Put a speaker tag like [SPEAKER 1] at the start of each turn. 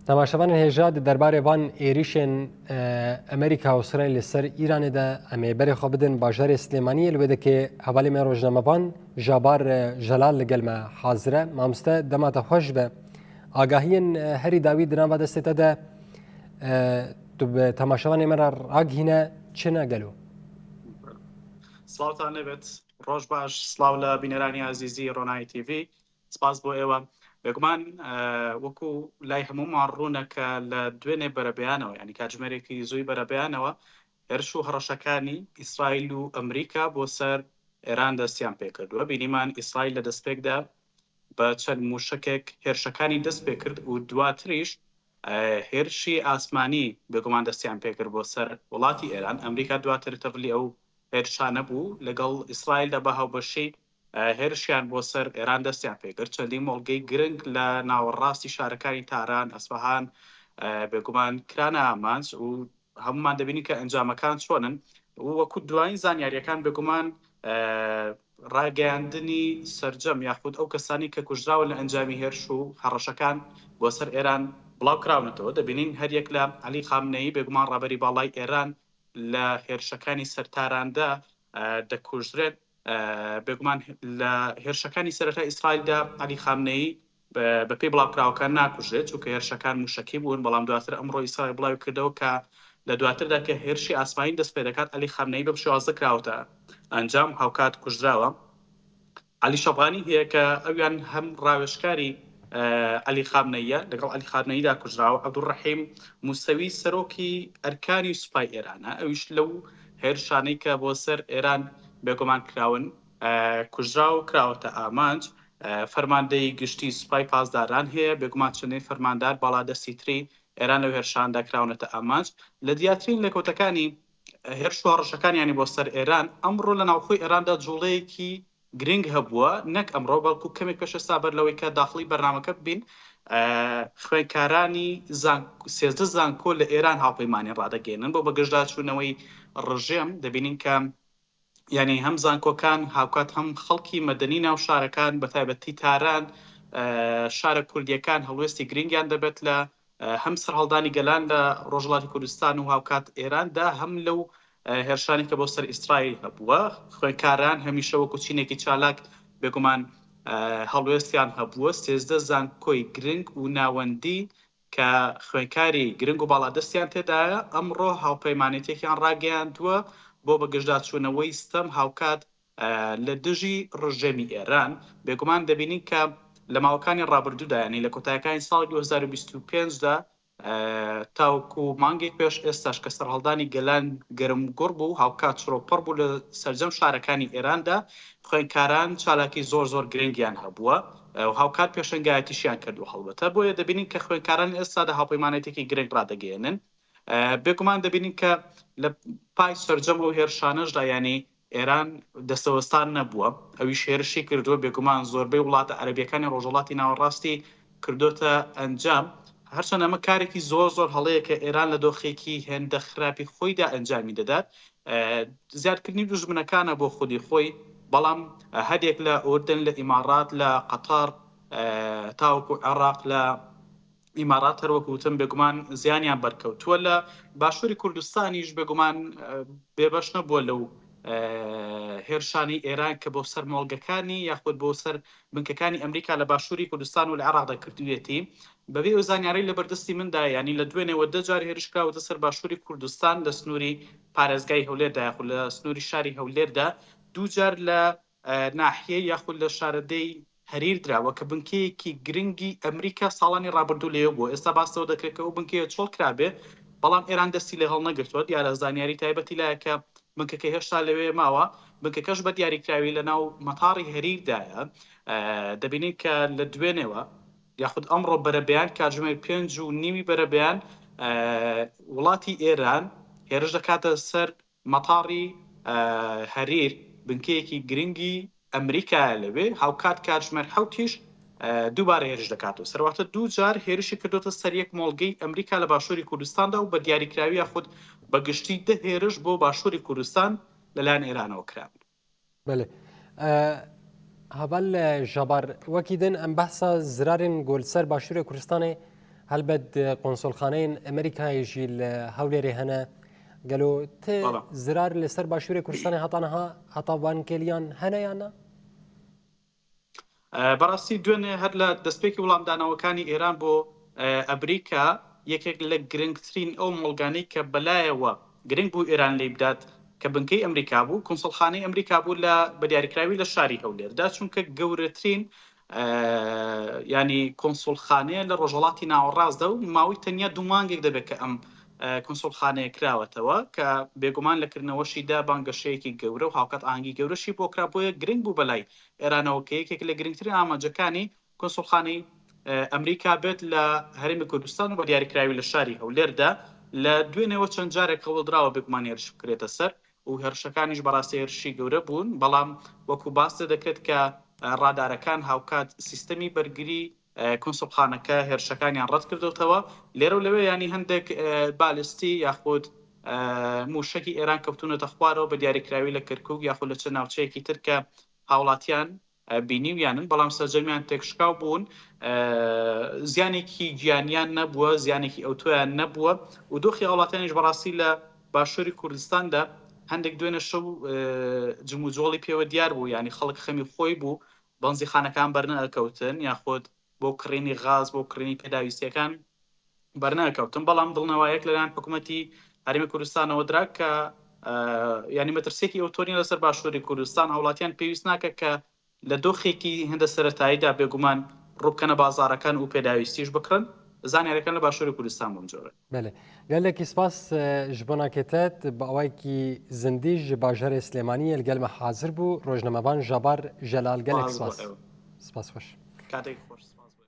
[SPEAKER 1] Temaşevanên hêja di derbarê van êrîşên Amerîka û Îsraîl li ser Îranê de em ê berê xwe bidin bajarê Silêmaniyê li wê dikê hevalê me rojnamevan Jabar Jelal li gel me hazir e. Mamoste dema te xweş be. Agahiyên herî dawî di nava destê te de tu bi temaşevanê me re ragihîne çi ne gelo?
[SPEAKER 2] Slavtan nebet. Roj baş, slav li bîneranî azîzî Ronahî TV. Spas بۆ ئێوە. بێگومان وەکو لای هەموومان ڕوونە کە لە دوێنێ بەرەبەیانەوە یانی کاتژمێرێکی زووی بەرەبەیانەوە هێرش و هەڕەشەکانی ئیسرائیل و ئەمریکا بۆ سەر ئێران دەستیان پێکردووە. بینیمان ئیسرائیل لە دەستپێکدا بە چەند مووشەکێک هێرشەکانی دەست پێکرد و دواتریش هێرشی ئاسمانی بێگومان دەستیان پێکرد بۆ سەر وڵاتی ئێران. ئەمریکا دواتر تەڤلی ئەو هێرشانە بوو لەگەڵ ئیسرائیلدا بە هاوبەشی هێرشیان بۆ سەر ئێران دەستیان پێکرد، چەندین مۆڵگەی گرنگ لە ناوەڕاستی شارەکانی تاران، ئەسفەهان بێگومان کرانە ئامانج و هەموومان دەبینین کە ئەنجامەکان چۆنن و وەکو دوایین زانیاریەکان بێگومان ڕاگەیاندنی سەرجەم یاخود ئەو کەسانی کە کوژراون لە ئەنجامی هێرش و هەڕەشەکان بۆ سەر ئێران بڵاو کراونەتەوە، دەبینین هەریەک لە عەلی خامنەیی بێگومان ڕابەری باڵای ئێران لە هێرشەکانی سەر تاراندا دەکوژرێت. بێگومان لە هێرشەکانی سەرەتای ئیسرائیلدا عەلی خامنەیی بەپێی بڵاوکراوەکان ناکوژرێت، چونکە هێرشەکان موشەکی بوون، بەڵام دواتر ئەمڕۆ ئیسرائیل بڵاوی کردەوە کە لە دواتردا کە هێرشی ئاسمانی دەست پێدەکات عەلی خامنەیی بەم شێوازە کراوەتە ئەنجام هاوکات کوژراوە. عەلی شەبغانی هەیە کە ئەویان هەم ڕاوێژکاری عەلی خامنەییە، لەگەڵ عەلی خامنەییدا کوژراوە. عەبدولڕەحیم موسەوی سەرۆکی ئەرکانی سوپای ئێرانە، ئەویش لەو هێرشانەی کە بۆ سەر ئێران بێگومان کراون، کوژراو و کراوەتە ئامانج. فەرماندەی گشتی سوپای پاسداران هەیە، بێگومان چەندین فەرماندار باڵادەستی تری ئێران لەو هێرشاندا کراونەتە ئامانج. لە دیارترین لێکەوتەکانی هێرش و هەڕەشەکانیانی بۆ سەر ئێران، ئەمڕۆ لە ناوخۆی ئێراندا جوڵەیەکی گرنگ هەبووە، نەک ئەمڕۆ بەڵکو کەمێک پێش ئێستا بەر لەوەی کە داخڵی بەرنامەکە ببین، خوێندکارانی 13 زانکۆ لە ئێران هاوپەیمانی ڕادەگەیەنن بۆ بەگژداچوونەوەی ڕژێم، دەبینین کە یانی هەم زانکۆکان هاوکات هەم خەڵکی مەدەنی ناو شارەکان بەتایبەتی تاران شارە کوردییەکان هەڵوێستی گرنگیان دەبێت لە هەم سەرهەڵدانی گەلان لە ڕۆژهەڵاتی کوردستان و هاوکات ئێراندا، هەم لەو هێرشانەی کە بۆ سەر ئیسرائیل هەبووە، خوێندکاران هەمیشە وەکو چینێکی چالاک بێگومان هەڵوێستیان هەبووە، 13 زانکۆی گرنگ و ناوەندی کە خوێندکاری گرنگ و باڵادەستیان تێدایە، ئەمڕۆ هاوپەیمانێتیەکیان ڕاگەیاندووە بۆ بەگژداچوونەوەی ستەم هاوکات لە دژی ڕژێمی ئێران، بێگومان دەبینین کە لە ماوەکانی ڕابردوودا یانی لە کۆتایەکانی ساڵی 2025 دا تاوەکو مانگێک پێش ئێستاش کە سەرهەڵدانی گەلان گەرم گوڕ بوو هاوکات چڕوپڕ بوو لە سەرجەم شارەکانی ئێراندا خوێندکاران چالاکی زۆر زۆر گرنگیان هەبووە و هاوکات پێشەنگایەتیشیان کردووە هەڵبەتە بۆیە دەبینین کە خوێندکاران ئێستادا هاوپەیمانێتێکی گرنگ ڕادەگەیەنن بێگومان دەبینین کە لە پای سەرجەم ئەو هێرشانەشدا یانی ئێران دەستەوەستان نەبووە، ئەویش هێرشی کردووە، بێگومان زۆربەی وڵاتە عەرەبییەکانی ڕۆژهەڵاتی ناوەڕاستی کردۆتە ئەنجام، هەرچەند ئەمە کارێکی زۆر زۆر هەڵەیە کە ئێران لە دۆخێکی هێندە خراپی خۆیدا ئەنجامی دەدات، زیادکردنی دوژمنەکانە بۆ خودی خۆی، بەڵام هەریەک لە ئوردن، لە ئیماڕات، لە قەتەڕ تاوەکو عێڕاق، لە ئیمارات هەر وەک وتم بێگومان زیانیان بەرکەوتووە لە باشووری کوردستانیش بێگومان بێبەش نەبووە لەو هێرشانەی ئێران کە بۆ سەر مۆڵگەکانی یاخود بۆ سەر بنکەکانی ئەمریکا لە باشووری کوردستان و لە عێراقدا کردوویەتی بەبێ ئەو زانیاری لە بەردەستی مندا یانی لە دوێنێوە دە جار هێرش کراوەتە سەر باشووری کوردستان لە سنووری پارێزگای هەولێردا یاخود لە سنووری شاری هەولێردا دوو جار لە ناحیەی یاخود لە شارەدێی هەریر دراوە کە بنکەیەکی گرنگی ئەمریکا ساڵانی ڕابردوو لەوێ بووە، ئێستا باس لەوە دەکرێت کە ئەو بنکەیە چۆڵ کرابێ، بەڵام ئێران دەستی لێ هەڵنەگرتووە، دیارە زانیاری تایبەتی لایە کە بنکەکە هێشتا لەوێ ماوە، بنکەکەش بە دیاریکراوی لەناو مەتاڕی هەریردایە، دەبینین کە لە دوێنێوە یاخود ئەمڕۆ بەرەبەیان کاتژمێر پێنج و نیوی بەرەبەیان وڵاتی ئێران هێرش دەکاتە سەر مەتاڕی هەریر بنکەیەکی گرنگی ئەمریکایە لەوێ، هاوکات کاتژمێر حەوتیش دووبارە هێرش دەکاتەوە سەر، واتە دووجار هێرشی کردۆتە سەر یەک مۆڵگەی ئەمریکا لە باشووری کوردستاندا و بە دیاریکراوی یاخود بە گشتی دە هێرش بۆ باشووری کوردستان لەلایەن ئێرانەوە کراون.
[SPEAKER 1] بەلێ هەڤال ژەبار وەکی din em behsa zirarên ku li ser başûrê Kurdistanê Helbet konsolxaneyên Amerîkayê jî li Hewlêrê hene. Gelo ti zirar li ser Başûrê Kurdistanê heta niha heta van kêliyan hene yan na?
[SPEAKER 2] بەڕاستی دوێنێ هەر لە دەستپێکی وڵامدانەوەکانی ئێران بۆ ئەمریکا یەکێک لە گرنگترین ئەو مۆڵگانەی کە بەلایەوە گرنگ بوو ئێران لێی بدات کە بنکەی ئەمریکا بوو کونسڵخانەی ئەمریکا بوو لە بەدیاریکراوی لە شاری هەولێردا چونکە گەورەترین ینی کونسوڵخانەیە لە ڕۆژهەڵاتی ناوەڕاستدا و ماوەی تەنیا دوو مانگێک دەبێت کە ئەم کونسوڵخانەیە کراوەتەوە کە بێگومان لە کردنەوەشیدا بانگەشەیەکی گەورە و هاوکات ئاهەنگی گەورەشی بۆ کرا بۆیە گرنگ بوو بەلای ئێرانەوە کە یەکێک لە گرنگترین ئامانجەکانی کونسوڵخانەی ئەمریکا بێت لە هەرێمی کوردستان و بە دیاریکراوی لە شاری هەولێردا لە دوێنێوە چەند جارێک هەوڵدراوە بێگومان هێرش بکرێتە سەر و هێرشەکانیش بەڕاستی هێرشی گەورە بوون، بەڵام وەکو باس لێدەکرێت کە ڕادارەکان هاوکات سیستەمی بەرگری کونسوڵخانەکە هێرشەکانیان ڕەتکردۆتەوە، لێرە و لەوێ یانی هەندێک بالستی یاخود مووشەکی ئێران کەوتوونەتە خوارەوە بە دیاریکراوی لە کەرکوک یاخود لە چەند ناوچەیەکی تر کە هاوڵاتیان بینیویانن، بەڵام سەرجەمیان تێکشکاو بوون، زیانێکی گیانیان نەبووە، زیانێکی ئەوتۆیان نەبووە و دۆخی هاوڵاتیانیش بەڕاستی لە باشووری کوردستاندا هەندێک دوێنێ شەو جموجۆڵی پێوە دیار بوو، یانی خەڵک خەمی خۆی بوو، بەنزیخانەکان بەرنەئەکەوتن یاخود بۆ کڕینی غاز، بۆ کڕینی پێداویستییەکان بەرنەکەوتن، بەڵام دڵنەوایەک لەلایەن حکوومەتی هەرێمی کوردستانەوە درا کە یانی مەترسیەکی ئەوتۆ نیە لەسەر باشووری کوردستان، هاوڵاتیان پێویست ناکە کە لە دۆخێکی هێندە سەرەتاییدا بێگومان ڕووبکەنە بازاڕەکان و پێداویستیش بکڕن، زانیاریەکان لە باشووری کوردستان بەم جۆرەن.
[SPEAKER 1] بەلێ گەلێکی سپاس ji bona kê te bi awayekî zindî ji bajarê Silêmaniyê li gel me hazir bû rojnamevan Jabar Jelal gelek
[SPEAKER 2] Spas bo
[SPEAKER 1] spas.
[SPEAKER 2] ewe.
[SPEAKER 1] Spas xweş.
[SPEAKER 2] کاتێک خۆش.